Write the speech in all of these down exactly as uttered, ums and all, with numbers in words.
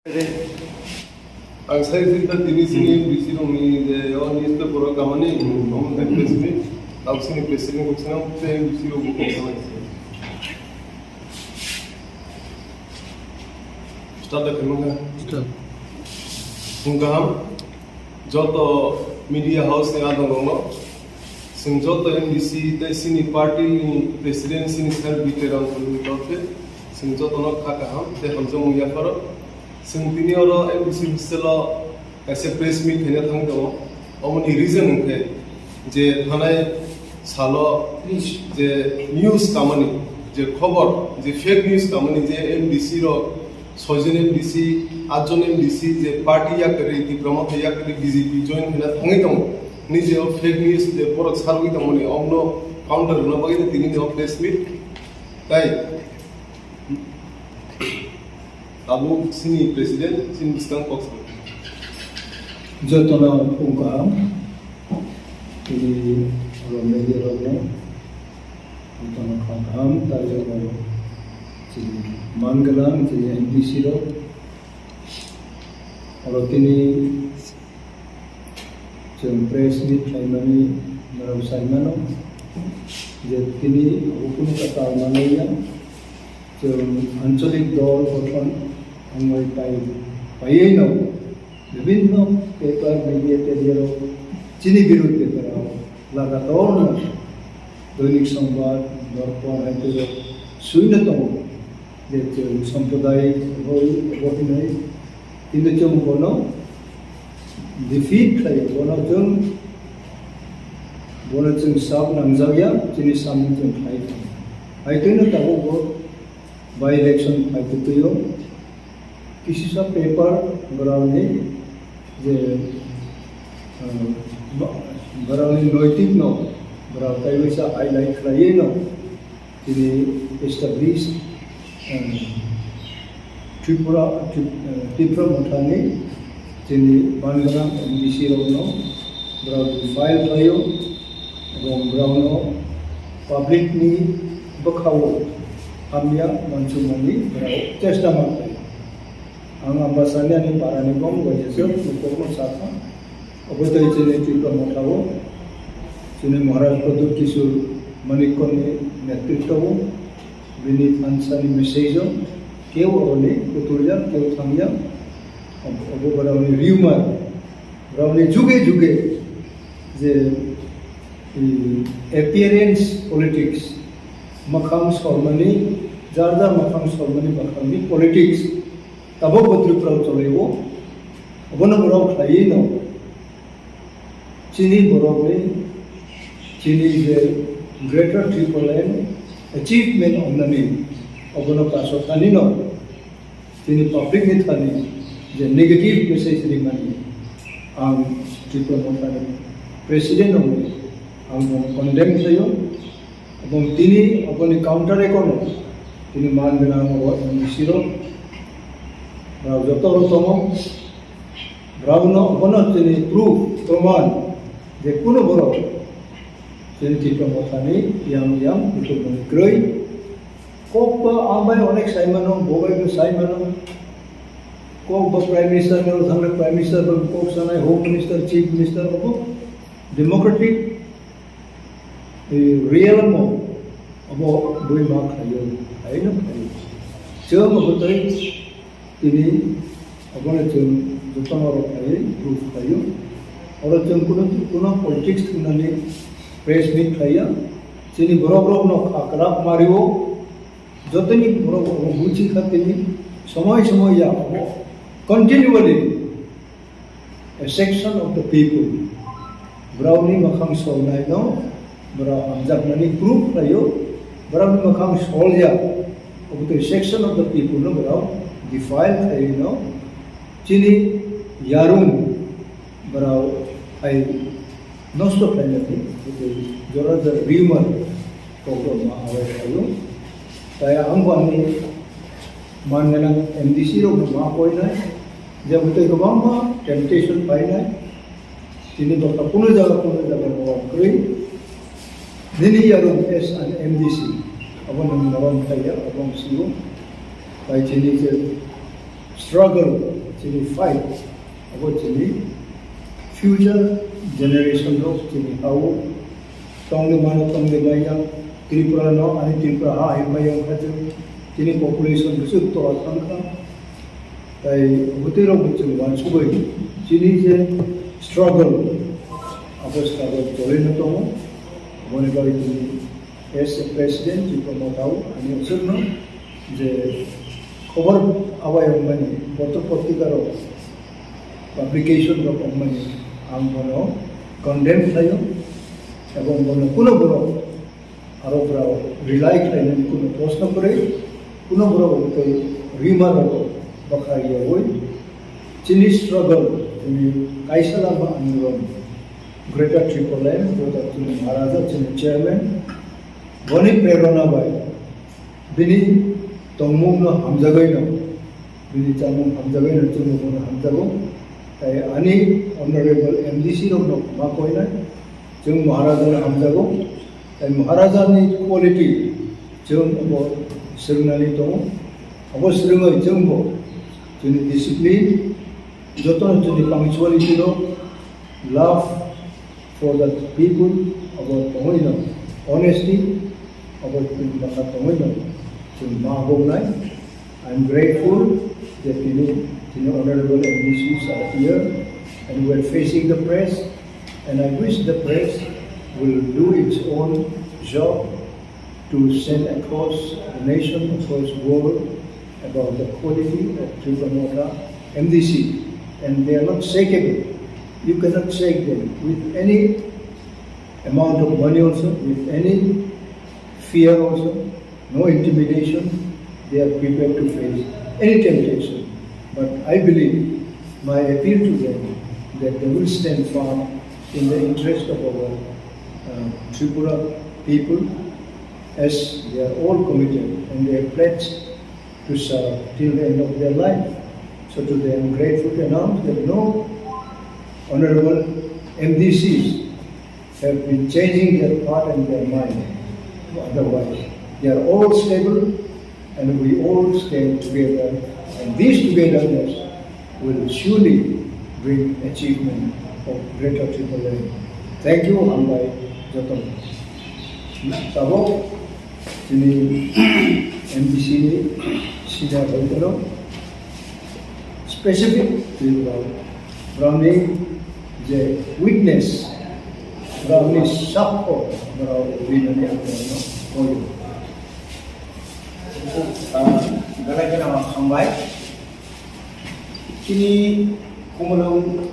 Ang sai sita tini sini M D C rokni je o newspaper o kamani, omo hai press meet, tau sini president kok sini, tei M D C rok bo kok sini. Start da khaimang kha. Start. Phung kaham, joto media house ni adong rokno, chwng joto M D C tei sini party ni president sini sir B K Ramtharini torof khe chwng jotono kha kaham tei hamjakmung yapharo. Chwng tini oro M D C hostel o kaisa press meet khaina thang tongo. Oboni reason hwnkhe je thanai salo je news kamani, je khobor, je fake news kamani, je M D C rok soijon M D C, atjon M D C je party yakarwi, Tipra Motha yakarwi B J P join khaina thangwi tongo. Nini je o fake news je borok sarwi tongmani, omno counter rwna bagwi tini je o press meet. Tai Tabuk sini president, sini bwskang kok sa. Jotono phung kaham, tini oro media rokno, jotono kha kaham, tai oro chini man gwnang, chini M D C rok, oro tini Chwng press meet khlaimani norok sai mano je tini abo kunu kwtal manliya. Chwng anchalik dol gothon wngwi pai, paiwi no bibhinno paper, media, media rok chini birudh paper rok lagator no Doinik Sambad, Dorpon hai tei rok swino tongo. Je chwng sampradayik roi obo hinwi, kintu chwng bono defeat khlai, bono chwng, bono chwng sab nangjakya, chini samung chwng khlai thang. Hai kheno tabuk bo by election phai kwtwio, kisisa paper borokni je, ah, borokni noitik no borok taiwisa highlight khlaiwi no tini established, eh, Tripura, Tri-, eh, Tipra Mothani tini man gwnang M D C rokno borok file khlaio, ebong borokno public ni bwkhao hamya mansukmani borok chesta ma khlaio. Ang Ambasani ani parani bom bai jeswk nokokno sakha. Obo tei chini Tipra Mothao, chini Maharaj Pradyut Kishore Manikyani netritwo, bini thansani message-o, keu oroni kuturya, keu thangya, obo borokni rumor, borokni juge juge je, i, appearance politics, mwkhang solmani, jar jar mwkhang solmani mwkhangni politics, tabok bo Tripura o cholai-o, obono borok khlaiwi no chini borokni, chini je Greater Tipraland achievement wngnani, obono kaso thani no chini public ni thani je negative message rimani, ang Tripura Mothani president wngwi ang bono condemn khlaio. Ebong tini oboni counter ekono tini man gwnang oro M D C rok, rok joto rok tongo. Rokno obono tini proof, proman je kuno borok tini Tipra Mothani yang yang kutung mani kwrwi. Kok ba ang bai onek sai mano, bo bai bo sai mano. Kok ba Prime Minister ni oro thangna Prime Minister bai kok sanai, Home Minister, Chief Minister obo democratic, eh, realm o abo bui ma khlaio, khlaino khlaio. Chwng abo tei tini abono chwng jotono rok khlaiwi proof khlaio. Oro chwng kuno, kuno politics thumnani press meet khlaiya. Chini borok rokno kha kwrak mario, jotoni borok rok buchi kha tini somoi somoi ya abo continually a section of the people, borokni mwkhang solnaino borok hamjakmani proof khlaio, borokni mwkhang solya, obotwi section of the people no borok defile khlaino, chini yarung borok hai nosto khlainani, obotwi jora jora rumor kokrokma awai khlaio. Tai ang bo ani man gwnang M D C rokno ma koinai, je bwtwi kwbangma temptation painai, tini bwkha kuno jaga kuno jaga borok kwrwi. Nini yarung as an M D C, abo nwng norom khlaiya, abo ang sio. Tai chini je struggle, chini fight, abo chini future generation rok chini hao tongwi mano, tongwi maya. Tripura no, ani Tripura ha hai maya wngkha chwng, chini population bwswk tola thangkha. Tai bwtwi rok bo chwng uansugwi chini je struggle, abo struggle cholino tongo. Aboni bagwi chini as a president, Tripura Motha o ani aswkno je khobor awai wngmani, potro potrika rok, publication rok wngmani, ang bono condemn khlaio, ebong bono kuno borok aro borok rely khlainani kuno proshno kwrwi, kuno borok tei rima rok bwkha yawi chini struggle, chini kaisa lama andolon, Greater Tipraland, Greater Tipraland Maharaja, chini chairman, boni prerona bai bini tongmungno hamjagwino, bini chamung hamjagwino chwngno bono hamjago. Tai ani honorable M D C rokno ma koinai, chwng Maharaja no hamjago. Tai Maharaja ni quality chwng bo swrwngnani tongo. Abo swrwngwi chwng bo chini discipline, jotono chini punctuality no, love for the people, abo tongwi no, honesty, abo tongwi no, chwng ma hobnai. I'm grateful that tini, tini honorable M D Cs are here and we're facing the press, and I wish the press will do its own job to send across the nation, across world about the quality of Tripura Motha M D C, and they are not shakeable. You cannot shake them with any amount of money also, with any fear also, no intimidation. They are prepared to face any temptation. But I believe my appeal to them that they will stand firm in the interest of our uh, Tripura people, as they are all committed and they have pledged to serve till the end of their life. So today I am grateful to announce that no honorable M D Cs have been changing their thought and their mind. Otherwise, they are all stable and we all stand together. And this togetherness will surely bring achievement of Greater Tipraland. Thank you, hambai jotono. Tabok chini M D C ni senior leader specific leader, borokni je weakness, borokni sakko borok rinani ang borokno hoyo. Ah, belai kheno hambai. Chini Khumulwng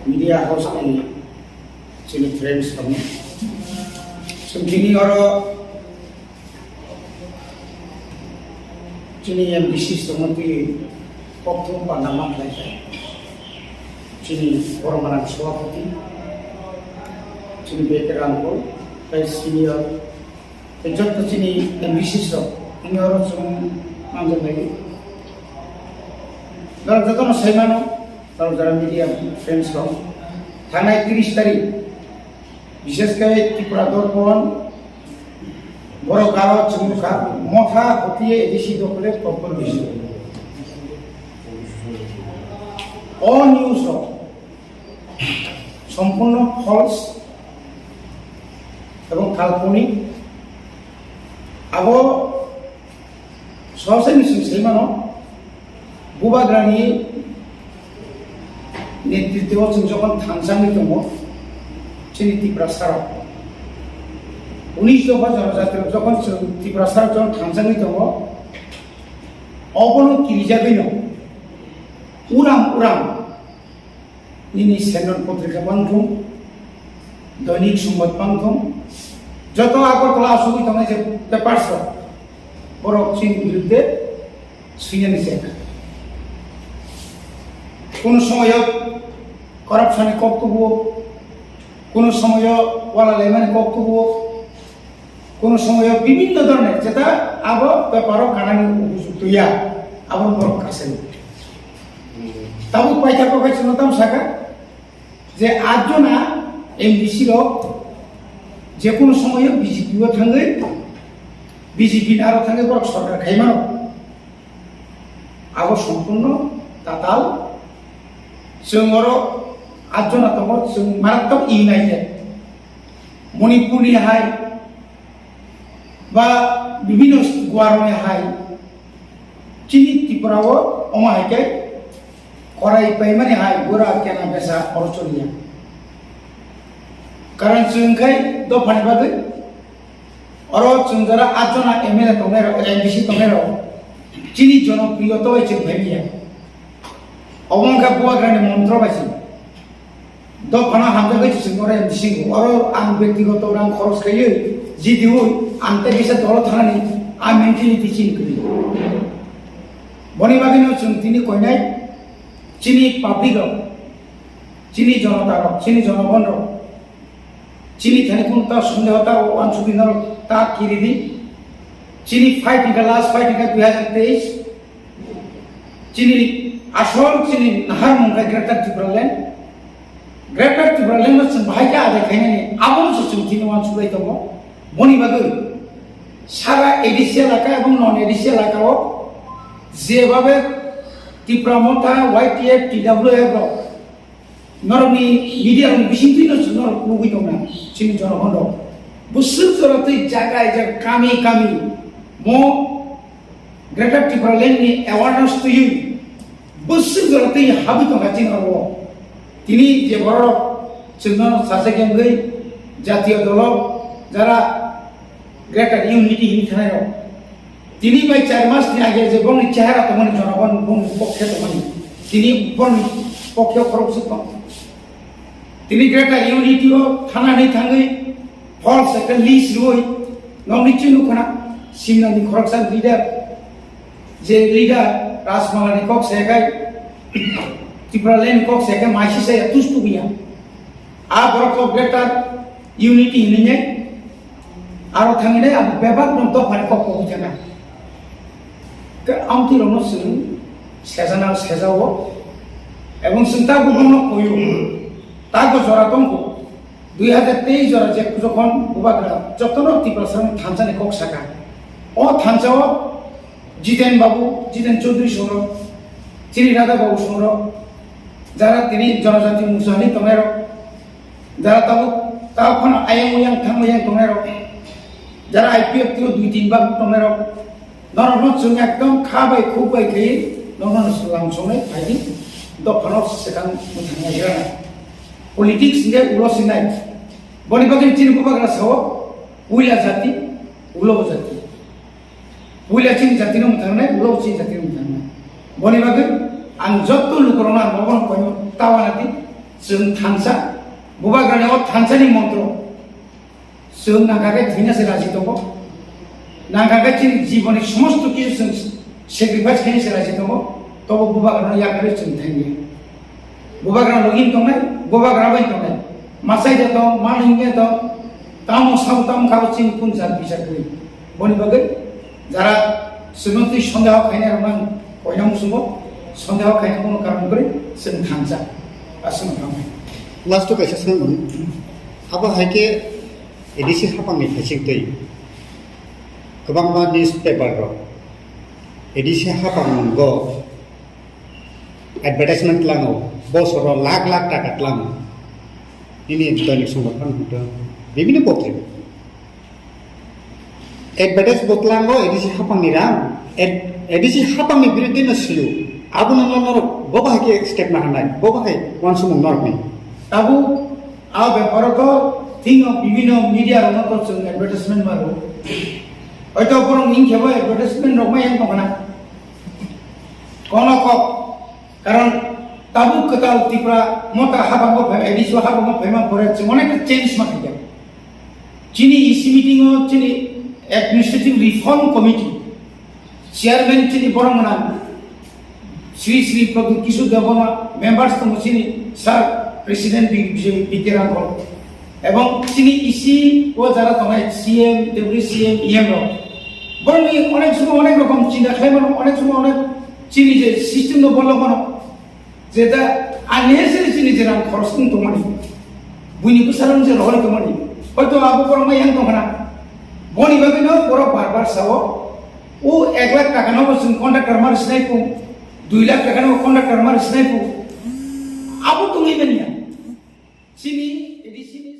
Media House ni chini friends tongo. Chwng chini oro chini M D C tongo twi kokthum panda ma khlai kha. Chini borok gwnang Sabhapati, chini Bekir uncle, tei senior, tei joto chini M D C rok, tini oro chwng manjaknai. Norok jotono sai mano, norok jara media friends rok, thangnai tris tarik, bishesh khe Tripura Dorpon, borok garo chwng kha, Motha hotiye A D C dokole proper vision. O news rok সম্পূর্ণ false এবং কাল্পনিক। Abo sosai ni sing sai mano, Bubagrani netritwo chwng jokhon thansa wngwi tongo, chini Tiprasa rok, unis dopha jonojati rok jokhon chwng Tiprasa rok jokhon thansa wngwi tongo, obono kirijagwino uram uram nini Senor Potrika bangthung, Doinik Songbat bangthung, joto Agartala asugwi tongnai je papers rok, borok chini birudde swinani chengkha. Kono somoyo corruption ni kok tubuo, kono somoyo wala lemani kok tubuo, Kono somoyo bibinno dhoroner jeta abo beparo kanani upojukto ya, abo borok kasani. Tabuk paithakgo khe chwngno tamo saka je atjona M D C rok je kono somoyo B J P o thangwi, B J P ni aro thangwi borok sorkar khai mano. Abo sompurno tatal. Chwng oro atjona tongo, chwng marattok united. Manipurni hai ba bibhinno Goaroni hai chini Tripura o omo hai khe korai paimani hai gura kena besa oro choliya. Karon chwng khai dophani bagwi oro chwng jora atjona M L A tongnai rok, M D C tongnai rok chini jonopriyoto bai chwng phaimiya. Obo wngkha Bubagrani montro bai se. Dophano hamjakgwi se chwng oro M D C oro ang byaktigoto rang khoros khaiwi jidiwi ang tei kisa dolo thanani a mentality chini kwrwi. Boni bagwino chwng tini koinai chini public rok, chini jonota rok, chini jonogon rok, chini thani kunu ta sondeho ta uansukgwi norok ta kiridi. Chini fight hingkha, last fight hingkha dui hazar teis. Chini asol chini naharmung khe Greater Tipraland. Greater Tipraland no chwng bahai khe adai khainani abono se chwng tini uansuk lai tongo. Boni bagwi sara A D C elaka ebong non A D C elaka o jebabe Tipra Motha, Y T F, T W F rok norokni media rokni bisingtwi no norok nugwi tongna chini jonogon rok. Bwswk jora twi jaga jaga kami kami mo Greater Tipraland ni awareness twiwi bwswk jora twi habwi tongkha chini oro. Tini je borok chwngno sajak wngwi jatiyo dolo jara Greater Unity hini thanai rok. Tini bai char mas ni age je bongni chehara tongmani jonogon bongni pokhe tongmani. Tini bongni pokhe khoroksa tong. Tini Greater Unity o thana ni thangwi false ekta list rwi nokni chini khana simna ni khoroksa leader je leader Rajmala ni kok se kai Tipraland ni kok se kai maisi se tus tugiya. A borok kok Greater Unity hini ne Aro thangwi nai abo bebak no dophani kok kok jana. Ke amtwi rokno chwng sejana sejao. Ebong chwng ta bukhuk no koyo. Ta bo jora tongkho. Dui hazar teis jora je jokhon Bubagra jotono Tiprasa rokno thansa ni kok saka. O thansa o Jiten Babu, Jiten Chaudhary songrok, chini Radha Babu songrok, jara tini Jonojati Morcha ni tongnai rok, jara tabuk, tabuk phano ayang uyang thang uyang tongnai rok, jara I P F T o dui tin bar tongnai rok, norok no chwng ekdom kha bai khuk bai khe norok no salam songnai phaidi dophano swkang mwthangna gra. Politics hingke ulo sinai. Boni bagwi chini Bubagra sao, puila jati, ulo jati. Puila chini jati no mwthangnai, ulo chini jati no mwthangnai. Boni bagwi ang jotto lukurokno ang bobono koino tawa nadi, chwng thansa, Bubagrani o thansa ni montro. Chwng nangkha khe thwina se raji tongo. Nangkha khe chini jiboni somosto kisu chwng sacrifice khaina se raji tongo. Tobo Bubagrano yakarwi chwng thangya. Bubagra logi tongnai, Bubagra bai tongnai. Masai de tong, maningya tong, tamo sabo tamo kabo chini kun jat bijak wi. Boni bagwi jara chwngno twi sondeho khainai rok nang koina musumo, sondeho khaina kono karon kwrwi chwng thansa. Aswk no tamo. Last o kaisa swngmung. Abo hai khe A D C hapangni phaising twi kwbangma newspaper rok A D C hapang go advertisement tlango, bosoro lakh lakh taka tlango. Nini dainik songbathang hwnkhe bibhinno potrika. Advertise bo tlango A D C hapangni rang, ad-, A D C hapangni biruddhe no sio. Abono no norok bo bahai khe step naharnai, bo bahai uansukmung norokni. Tabuk a beparo to thing of bibhinno media rokno to chwng advertisement maro. Hoito borok hingkhe bo advertisement rok ma yang tongkhna. Kono kok, karon tabuk kwtal Tipra Motha habango phai, A D C o habango phaima pore chwng onek change ma khaikha. Chini E C meeting o chini Administrative Reform Committee chairman chini borok gwnang Sri Sri Pradyut Kishore Debbarma, members tongo chini sir president Bi-, Bi-, B K Rangkhol. Ebong chini E C o jara tongnai C M, Deputy C M, E M rok. Borokni onek somo onek rokom chinta khlai mano, onek somo onek chini je system no bolok mano. Jeta unnecessary chini je rang khoros wng tongmani, buini bwsarok je rohorwi tongmani, hoito abo borok ma yang tongkhna. Boni bagwino borok bar bar sao, o ek lakh taka no bo chwng contractor mar sinai kung, Dui lakh taka no contractor mar sinai pu. Abo tongwi manya. Chini A D C ni